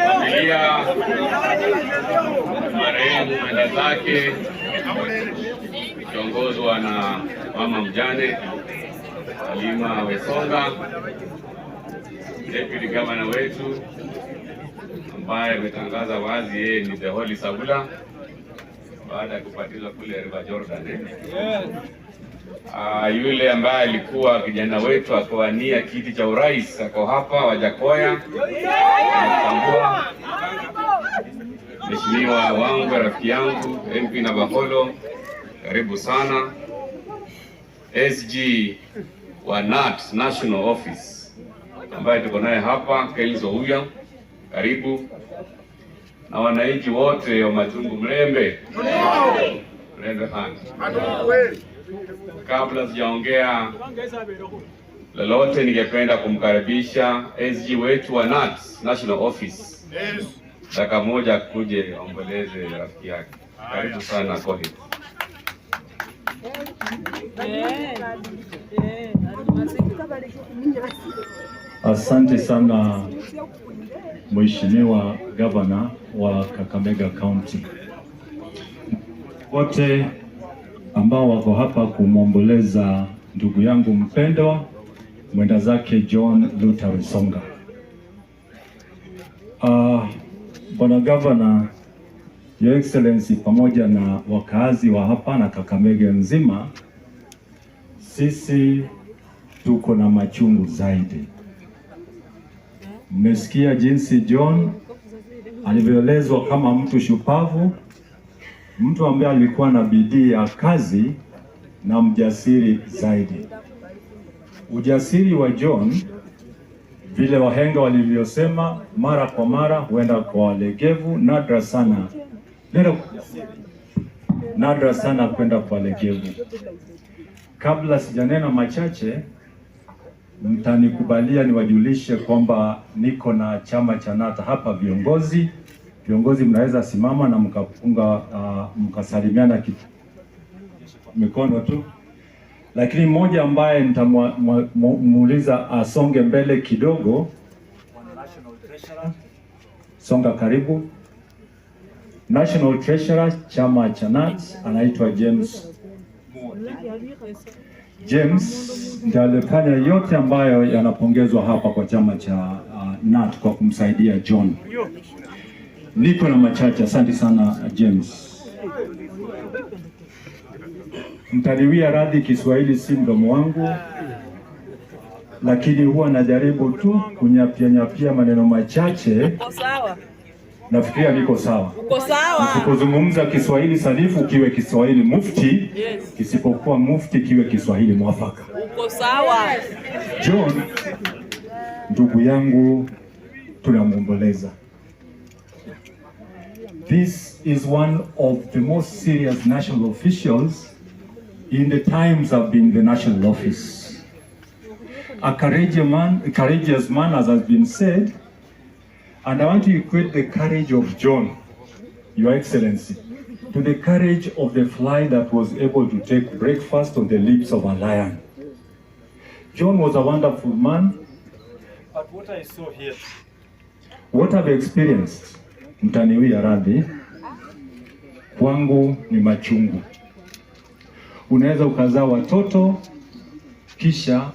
Familia marehemu mwenda zake ikiongozwa na mama mjane Halima Wesonga, deputy governor wetu ambaye ametangaza wazi yeye ni the Holy Sabula baada ya kubatizwa kule River Jordan, eh? Yule ambaye alikuwa kijana wetu akawania kiti cha urais ako hapa Wajackoyah, anatambua. Mheshimiwa wangu, rafiki yangu MP Navakholo, karibu sana. SG wa KNUT National Office ambaye tuko naye hapa Kelso Huya, karibu, na wananchi wote wa Matungu Mlembe Mlembe Khan. Kabla sijaongea lolote, ningependa kumkaribisha SG wetu wa KNUT National Office, dakika moja kuje aomboleze rafiki yake. Karibu sana Kohit. Asante sana Mheshimiwa Gavana wa Kakamega County, wote ambao wako hapa kumwomboleza ndugu yangu mpendwa mwenda zake John Luther Wesonga. Bwana Gavana, Your Excellency, pamoja na wakazi wa hapa na Kakamega nzima, sisi tuko na machungu zaidi. Mmesikia jinsi John alivyoelezwa kama mtu shupavu, mtu ambaye alikuwa na bidii ya kazi na mjasiri zaidi. Ujasiri wa John, vile wahenga walivyosema, mara kwa mara huenda kwa walegevu, nadra sana nadra sana kwenda kwa walegevu. Kabla sijanena machache, mtanikubalia niwajulishe kwamba niko na chama cha NATA hapa. Viongozi mnaweza simama na mkapunga, mkasalimiana mikono tu, lakini mmoja ambaye nitamuuliza asonge mbele kidogo, songa karibu. National Treasurer chama cha NAT anaitwa James. James ndiye alifanya yote ambayo yanapongezwa hapa kwa chama cha NAT kwa kumsaidia John. Niko na machache, asante sana James. Mtaniwia radhi, Kiswahili si mdomo wangu, lakini huwa najaribu tu kunyapia nyapia maneno machache. Uko sawa. Nafikiria niko sawa. Uko sawa. Usipozungumza Kiswahili sanifu kiwe Kiswahili mufti, Yes. kisipokuwa mufti kiwe Kiswahili mwafaka. Uko sawa. John, ndugu yangu, tunamwomboleza. This is one of the most serious national officials in the times I've been in the national office. A courageous man, as has been said, and I want to equate the courage of John, Your Excellency, to the courage of the fly that was able to take breakfast on the lips of a lion. John was a wonderful man, but what I saw here, what I've experienced, mtaniwia radhi, kwangu ni machungu. Unaweza ukazaa watoto kisha